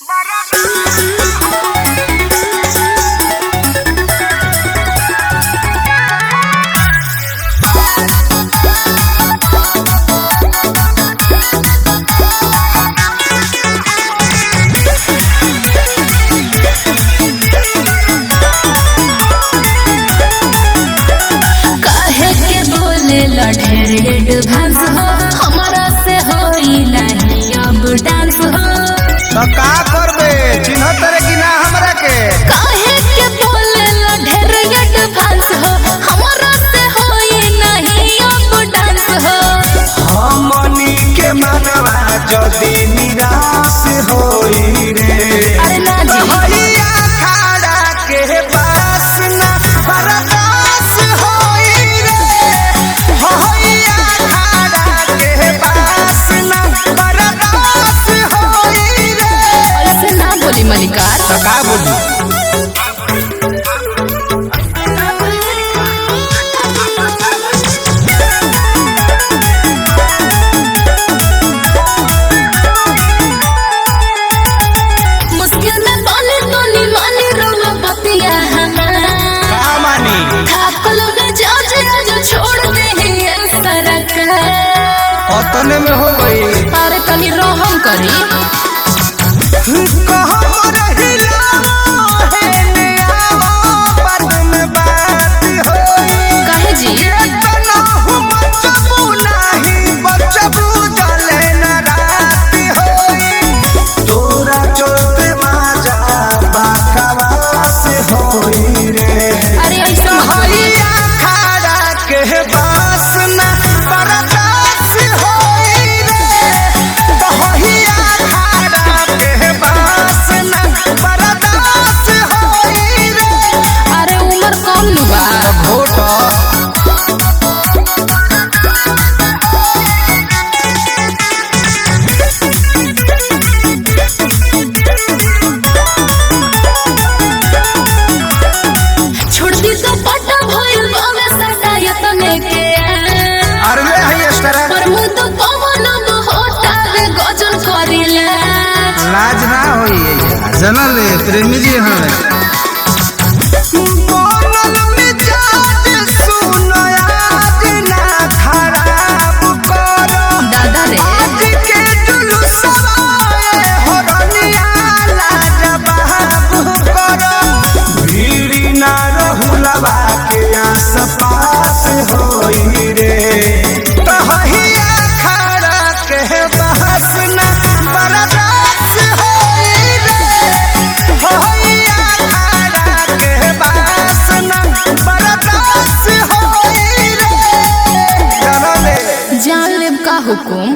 काहे के बोले ढेर एडवांस हो, हमरा से होई नहीं अब डांस हो। तो का करबे, चिन्ह तरे कि ना हमरा के? काहे के बोले ढेर एडवांस हो, हमरा से होई नहीं अब डांस हो। हमनी के मनवा जदी निराश होई रे। अरे ना जी। भैया खाड़ा के पास ना बर्दाश्त होई रे। भैया खाड़ा के पास ना बर्दाश्त होई रे। ऐसे ना बोली मलिकार। तो का बोली? मुश्किल में बोले तो नी माने रोलो बतिया हमार। का मानी? थाकल में जाज आज छोड़ दे ये सरकार। अतने में हो गई। अरे तनी रहम करी। कहम रहिला हेने आवो, बाद में बात होई। काहे जी? केतना हम बचबू नाही बचबू जले न रात होई। तोरा चलते माजा बाकवास होई रे। अरे ऐसे मत बोली। भैया खाड़ा के बास ना बर्दाश्त होई रे। भैया खाड़ा के बास ना बर्दाश्त होई रे। अरे उम्र कम नु बा। घोट। छोड़ दी तो पटा भइल बावे सटा यतने के। अरे ले हई एक्स्ट्रा। पर मुँह तो पवन होता रे गजल करिला। लाज ना होई। जनल प्रेमी जी हमें। बनल मिजाज सुन आज ना खराब कर। दादा रे। आज के जुलूसवा ए होरनिया लाजवाब कर। भीड़ ना रहुलवा के आस पास होई रे। तहिया खड़ा के बहस ना बर्दाश्त होई रे। होइया खड़ा के बहस ना बर्दाश्त होई रे। चलो ले। जान लेब का हुकुम?